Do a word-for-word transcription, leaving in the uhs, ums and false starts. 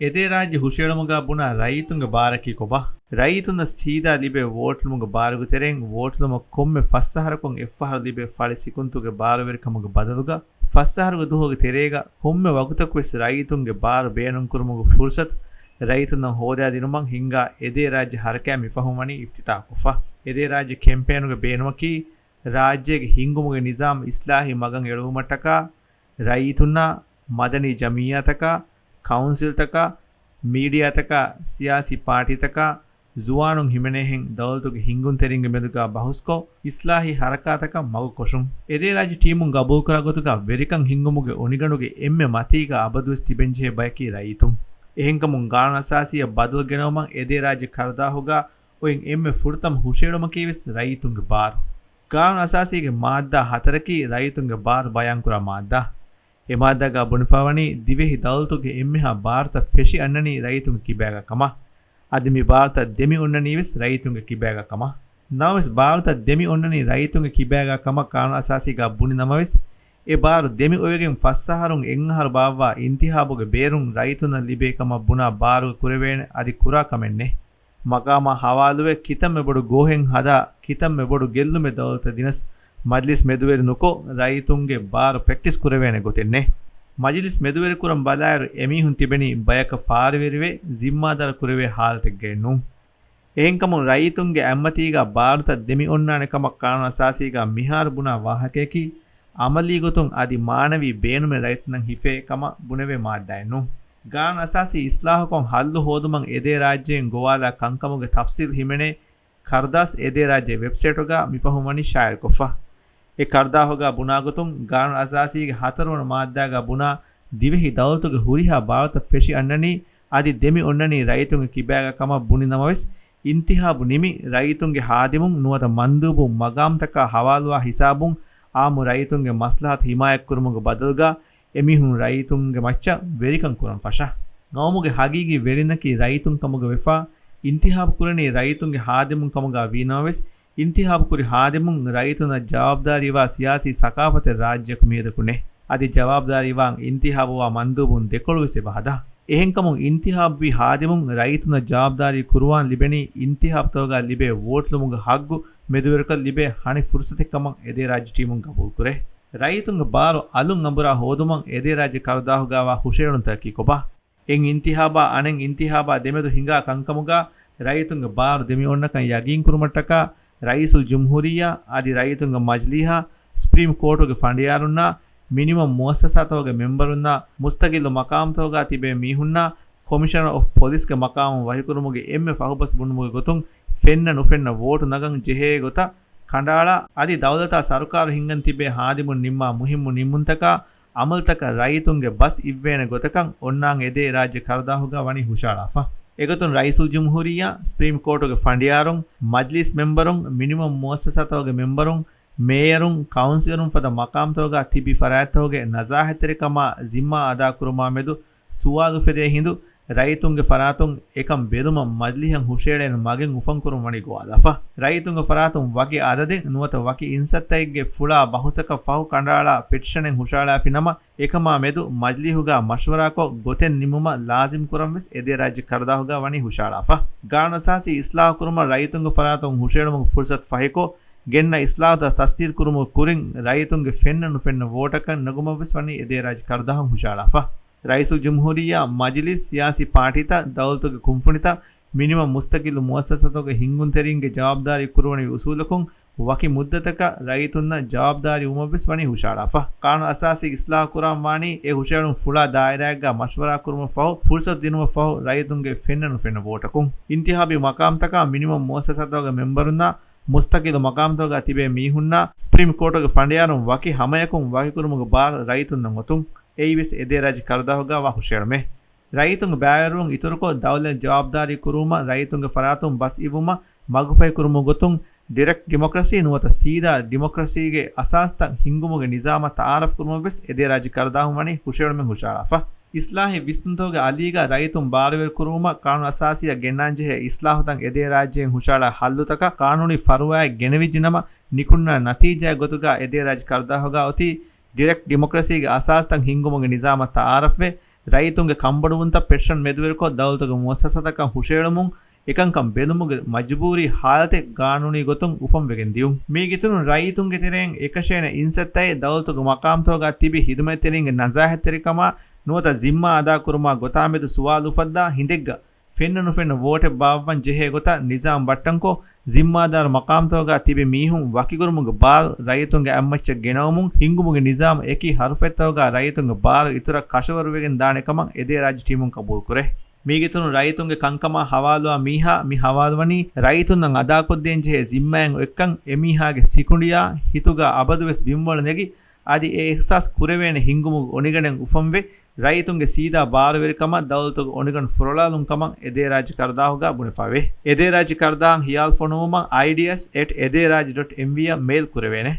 އެދޭ ރާއްޖެ ހުށައެޅުމުގަ ބުނާ ރައްޔިތުންގެ ބާރަކީ ކޮބާ؟ ރައްޔިތުންނަށް ސީދާ ލިބޭ ވޯޓުލުމުގެ ބާރުގެ ތެރެއިން ވޯޓުލުމަށް ކޮންމެ ފަސް އަހަރަކުން އެއްފަހަރު ލިބޭ ފަޅި ސިކުންތުގެ ބާރުވެރިކަމުގެ ބަދަލުގަ ފަސް އަހަރުގެ ދުވަހުގެ ތެރޭގަ ކޮންމެ ވަގުތަކުވެސް ރައްޔިތުންގެ ބާރު ބޭނުންކުރުމުގެ ފުރުސަތު ރައްޔިތުންނަށް ހޯދާދިނުމަށް ހިންގާ އެދޭ ރާއްޖެ ހަރަކާތް މިފަހުން ވަނީ އިފްތިތާޙްކޮށްފަ. އެދޭ ރާއްޖެ ކެމްޕޭނުގެ ބޭނުމަކީ، ރާއްޖޭގެ ހިންގުމުގެ ނިޒާމް އިސްލާހީ މަގަށް އެޅުވުމަށްޓަކާ، ރައްޔިތުންނާ، މަދަނީ ޖަމިއްޔާތަކާ، ކައުންސިލްތަކާ، މީޑިއާތަކާ، ސިޔާސީ ޕާޓީތަކާ، ޒުވާނުން ހިމެނޭހެން ދައުލަތުގެ ހިންގުންތެރިންގެ މެދުގަ ބަހުސްކޮށް، އިސްލާހީ ހަރަކާތަކަށް މަގުކޮށުން. އެދޭ ރާއްޖެ ޓީމުން ގަބޫލުކުރާ ގޮތުގަ ވެރިކަން ހިންގުމުގެ އޮނިގަނޑުގެ އެންމެ މަތީގަ އަބަދުވެސް ތިބެންޖެހޭ ބަޔަކީ ރައްޔިތުން. އެހެންކަމުން ގާނޫނު އަސާސީއަށް ބަދަލު ގެނައުމަށް އެދޭ ރާއްޖެ ކަރުދާހުގަ އޮތް އެންމެ ފުރަތަމަ ހުށައެޅުމަކީވެސް ރައްޔިތުންގެ ބާރު. ގާނޫނު އަސާސީގެ މާއްދާ ހަތަރަކީ ރައްޔިތުންގެ ބާރު ބަޔާންކުރާ މާއްދާ. އެ މާއްދާގަ ބުނެފަވަނީ ދިވެހި ދައުލަތުގެ އެންމެހާ ބާރުތައް ފެށި އަންނަނީ ރައްޔިތުންގެ ކިބާގަ ކަމަށް. އަދި މި ބާރުތައް ދެމި އޮންނަނީވެސް ރައްޔިތުންގެ ކިބާގަ ކަމަށް. ނަމަވެސް ބާރުތައް ދެމި އޮންނަނީ ރައްޔިތުންގެ ކިބާގަ ކަމަށް ގާނޫނު އަސާސީގަ ބުނި ނަމަވެސް، އެ ބާރު ދެމި އޮވެގެން ފަސް އަހަރުން އެއް އަހަރު ބާއްވާ އިންތިހާބުގެ ބޭރުން ރައްޔިތުންނަށް ލިބޭ ކަމަށް ބުނާ ބާރުގަ ކުރެވޭނެ އަދި ކުރާ ކަމެއް ނެތް. މަގާމާ ހަވާލުވެ ކިތަންމެ ބޮޑު ގޯހެއް ހަދާ، ކިތަންމެ ބޮޑު ގެއްލުމެއް ދައުލަތަށް ދިނަސް، މަޖިލިސް މެދުވެރި ނުކޮށް، ރައްޔިތުންގެ ބާރު ޕްރެކްޓިސް ކުރެވޭނެ ގޮތެއް ނެތް. މަޖިލިސް މެދުވެރިކުރަން ބަލާއިރު، އެމީހުން ތިބެނީ ބަޔަކަށް ފާރިވެރިވެ، ޒިންމާދާރު ކުރެވޭ ހާލަތެއްގައެއް ނޫން. އެހެންކަމުން ރައްޔިތުންގެ އަތްމަތީގަ ބާރުތައް ދެމި އޮންނާނެ ކަމަށް ގާނޫނު އަސާސީގަ މިހާރު ބުނާ ވާހަކަޔަކީ، އަމަލީ ގޮތުން އަދި މާނަވީ ބޭނުމެއް ރައްޔިތުންނަށް ހިފޭ ކަމަށް ބުނެވޭ މާއްދާއެއް ނޫން. ގާނޫނު އަސާސީ އިސްލާހުކޮށް ހައްލު ހޯދުމަށް އެދޭ ރާއްޖޭން ގޮވާލާ ކަންކަމުގެ ތަފްސީލް ހިމެނޭ، ކަރުދާސް އެދޭ ރާއްޖޭ ވެބްސައިޓުގަ މިފަހުން ވަނީ ޝާއިޢުކޮށްފަ. އެ ކަރުދާހުގަ ބުނާގޮތުން، ގާނޫނު އަސާސީގެ ހަތަރުވަނަ މާއްދާގަ ބުނާ ދިވެހި ދައުލަތުގެ ހުރިހާ ބާރުތައް ފެށި އަންނަނީ، އަދި ދެމި އޮންނަނީ ރައްޔިތުންގެ ކިބާގަ ކަމަށް ބުނި ނަމަވެސް، އިންތިހާބު ނިމި ރައްޔިތުންގެ ހާދިމުން ނުވަތަ މަންދޫބުން މަގާމްތަކާ ހަވާލުވާ ހިސާބުން އާއްމު ރައްޔިތުންގެ މަސްލަހަތު ހިމާޔަތްކުރުމުގެ ބަދަލުގަ އެމީހުން ރައްޔިތުންގެ މައްޗަށް ވެރިކަން ކުރަން ފަށާ. ގައުމުގެ ހަގީގީ ވެރިންނަކީ ރައްޔިތުން ކަމުގަ ވެފަ، އިންތިހާބު ކުރަނީ ރައްޔިތުންގެ ހާދިމުން ކަމުގަ ވީ ނަމަވެސް، އިންތިހާބު ކުރި ހާދިމުން ރައްޔިތުންނަށް ޖަވާބުދާރީވާ ސިޔާސީ ސަޤާފަތެއް ރާއްޖެއަކު މިއަދަކު ނެތް. އަދި ޖަވާބުދާރީވާން އިންތިހާބުވާ މަންދޫބުން ދެކޮޅުވެސް އެބަ ހަދާ. އެހެންކަމުން އިންތިހާބުވި ހާދިމުން ރައްޔިތުންނަށް ޖަވާބުދާރީ ކުރުވާން ލިބެނީ އިންތިހާބުތަކުގަ ލިބޭ ވޯޓުލުމުގެ ހައްގު މެދުވެރިކޮށް ލިބޭ ހަނި ފުރުސަތެއް ކަމަށް އެދޭ ރާއްޖެ ޓީމުން ގަބޫލުކުރޭ. ރައްޔިތުންގެ ބާރު އަލުން އަނބުރާ ހޯދުމަށް އެދޭ ރާއްޖެ ކަރުދާހުގަވާ ހުށައެޅުންތަކަކީ ކޮބާ؟ އެއް އިންތިހާބާ އަނެއް އިންތިހާބާ ދެމެދު ހިނގާ ކަންކަމުގަ ރައްޔިތުންގެ ބާރު ދެމިއޮންނަކަން ޔަގީންކުރުމަށްޓަކާ، ރައީސުލްޖުމްހޫރިއްޔާ އަދި ރައްޔިތުންގެ މަޖިލީހާ، ސްޕްރީމް ކޯޓުގެ ފަނޑިޔާރުންނާ، މިނިމަމް މުއައްސަސާތަކުގެ މެމްބަރުންނާ، މުސްތަގިއްލު މަޤާމްތަކުގަ ތިބޭ މީހުންނާ، ކޮމިޝަނަރ އޮފް ޕޮލިސްގެ މަޤާމުން ވަކިކުރުމުގެ އެންމެ ފަހުބަސް ބުނުމުގެ ގޮތުން ފެންނަ ނުފެންނަ ވޯޓު ނަގަން ޖެހޭ ގޮތަށް ކަނޑައަޅާ، އަދި ދައުލަތާ ސަރުކާރު ހިންގަން ތިބޭ ހާދިމުން ނިންމާ މުހިއްމު ނިންމުންތަކާ އަމަލުތަކަށް ރައްޔިތުންގެ ބަސް އިއްވޭނެ ގޮތަކަށް އޮންނާން އެދޭ ރާއްޖެ ކަރުދާހުގަ ވަނީ ހުށައަޅާފަ. އެގޮތުން ރައީސުލްޖުމްހޫރިއްޔާ، ސްޕްރީމް ކޯޓުގެ ފަނޑިޔާރުން، މަޖްލިސް މެމްބަރުން، މިނިމަމް މުއައްސަސާތަކުގެ މެމްބަރުން، މޭޔަރުން، ކައުންސިލަރުން ފަދަ މަޤާމްތަކުގަ ތިބި ފަރާތްތަކުގެ ނަޒާހަތްތެރިކަމާ ޒިންމާ އަދާކުރުމާ މެދު ސުވާލު އުފެދޭ ހިނދު، ރައްޔިތުންގެ ފަރާތުން އެކަން ބެލުމަށް މަޖިލީހަށް ހުށައެޅޭނެ މަގެއް އުފަންކުރުން ވަނީ ގޮވާލާފަ. ރައްޔިތުންގެ ފަރާތުން ވަކި އަދަދެއް ނުވަތަ ވަކި އިންސައްތައެއްގެ ފުޅާ ބަހުސަކަށް ފަހު ކަނޑައަޅާ ޕެޓިޝަނެއް ހުށައަޅާފިނަމަ، އެކަމާ މެދު މަޖިލީހުގަ މަޝްވަރާކޮށް ގޮތެއް ނިމުމަށް ލާޒިމް ކުރަން ވެސް އެދޭ ރާއްޖެ ކަރުދާހުގަ ވަނީ ހުށައަޅާފަ. ގާނޫނު އަސާސީ އިސްލާހު ކުރުމަށް ރައްޔިތުންގެ ފަރާތުން ހުށައެޅުމުގެ ފުރުސަތު ފަހިކޮށް، ގެންނަ އިސްލާހުތައް ތަސްދީޤު ކުރުމުގެ ކުރިން ރައްޔިތުންގެ ފެންނަ ނުފެންނަ ވޯޓަކަށް ނަގުމަށް ވެސް ވަނީ އެދޭ ރާއްޖެ ކަރުދާހުން ހުށައަޅާފަ. ރައީސުލްޖުމްހޫރިއްޔާ، މަޖިލިސް، ސިޔާސީ ޕާޓީތައް، ދައުލަތުގެ ކުންފުނިތައް، މިނިވަން މުސްތަގިއްލު މުއައްސަސާތަކުގެ ހިންގުންތެރިންގެ ޖަވާބުދާރީ ކުރުވަނިވި އުސޫލަކުން ވަކި މުއްދަތަކަށް ރައްޔިތުންނަށް ޖަވާބުދާރީ ވުމަށްވެސް ވަނީ ހުށައަޅާފަ. ޤާނޫނު އަސާސީ އިސްލާހު ކުރާން ވާނީ އެ ހުށައެޅުން ފުޅާ ދާއިރާއެއްގަ މަޝްވަރާ ކުރުމަށް ފަހު، ފުރުސަތު ދިނުމަށް ފަހު ރައްޔިތުންގެ ފެންނަ ނުފެންނަ ވޯޓަކުން. އިންތިހާބީ މަޤާމްތަކާ މިނިވަން މުއައްސަސާތަކުގެ މެމްބަރުންނާ، މުސްތަގިލު މަޤާމްތަކުގަ ތިބޭ މީހުންނާ، ސްޕްރީމް ކޯޓުގެ ފަނޑިޔާރުން ވަކި ހަމަޔަކުން ވަކިކުރުމުގެ ބާރު ރައްޔިތުންނަށް އޮތުން. އެއީވެސް އެދޭ ރާއްޖެ ކަރުދާހުގަ ވާ ހުށައެޅުމެއް. ރައްޔިތުންގެ ބައިވެރިވުން އިތުރުކޮށް، ދައުލަތް ޖަވާބުދާރީ ކުރުވުމަށް ރައްޔިތުންގެ ފަރާތުން ބަސް އިއްވުމަށް މަގުފަހި ކުރުމުގެ ގޮތުން، ޑިރެކްޓް ޑިމޮކްރަސީ ނުވަތަ ސީދާ ޑިމޮކްރަސީގެ އަސާސްތައް ހިންގުމުގެ ނިޒާމަށް ތައާރަފް ކުރުމަށް ވެސް އެދޭ ރާއްޖެ ކަރުދާހުން ވަނީ ހުށައެޅުމެއް ހުށައަޅާފަ. އިސްލާހީ ވިސްނުންތަކުގެ އަލީގަ ރައްޔިތުން ބާރުވެރި ކުރުވުމަށް ޤާނޫނު އަސާސީއަށް ގެންނާން ޖެހޭ އިސްލާހުތައް އެދޭ ރާއްޖޭން ހުށައަޅާ ހައްލުތަކަށް ޤާނޫނީ ފަރުވާއެއް ގެނެވިއްޖެ ނަމަ، ނިކުންނާ ނަތީޖާއެއް ގޮތުގަ އެދޭ ރާއްޖެ ކަރުދާހުގަ އޮތީ ޑިރެކްޓް ޑިމޮކްރަސީގެ އަސާސްތައް ހިންގުމުގެ ނިޒާމަށް ތައާރަފްވެ، ރައްޔިތުންގެ ކަންބޮޑުވުންތައް ޕެޓިޝަން މެދުވެރިކޮށް، ދައުލަތުގެ މުއައްސަސާތަކަށް ހުށައެޅުމުން އެކަންކަން ބެލުމުގެ މަޖުބޫރީ ހާލަތެއް ގާނޫނީ ގޮތުން އުފަންވެގެން ދިޔުން. މީގެ އިތުރުން، ރައްޔިތުންގެ ތެރެއިން އެކަށޭނެ އިންސައްތައެއް ދައުލަތުގެ މަޤާމްތަކުގަ ތިބި ޚިދުމަތްތެރިންގެ ނަޒާހަތްތެރިކަމާ ނުވަތަ ޒިންމާ އަދާކުރުމާ ގޮތާމެދު ސުވާލު އުފައްދާ ހިނދެއްގަ ފެންނަ ނުފެންނަ ވޯޓެއް ބާއްވަން ޖެހޭ ގޮތަށް ނިޒާމް ބައްޓަންކޮށް، ޒިންމާދާރު މަޤާމްތަކުގަ ތިބި މީހުން ވަކިކުރުމުގެ ބާރު ރައްޔިތުންގެ އަތްމައްޗަށް ގެނައުމުން، ހިންގުމުގެ ނިޒާމް އެކި ހަރުފަތްތަކުގަ ރައްޔިތުންގެ ބާރު އިތުރަށް ކަށަވަރުވެގެން ދާނެ ކަމަށް އެދޭ ރާއްޖެ ޓީމުން ޤަބޫލުކުރޭ. މީގެ އިތުރުން، ރައްޔިތުންގެ ކަންކަމާ ހަވާލުވާ މީހާ މި ހަވާލުވަނީ ރައްޔިތުންނަށް އަދާކޮށްދޭން ޖެހޭ ޒިންމާއިން އޮތްކަން އެމީހާގެ ސިކުނޑިއާ ހިތުގަ އަބަދުވެސް ބިންވަޅު ނެގި، އަދި އެ އިޙްސާސް ކުރެވޭނެ ހިންގުމުގެ އޮނިގަނޑެއް އުފަންވެ، ރައްޔިތުންގެ ސީދާ ބާރުވެރިކަމަށް ދައުލަތުގެ އޮނިގަނޑު ފުރޮޅާލުން ކަމަށް އެދޭ ރާއްޖެ ކަރަދާހުގަ ބުނެފައިވޭ. އެދޭ ރާއްޖެ ކަރަދާހަށް ހިޔާލު ފޮނުވުމަށް އައިޑިއަސް އެޓް އެދޭ ރާއްޖެ ޑޮޓް އެމްވީ އަށް މެއިލް ކުރެވޭނެ.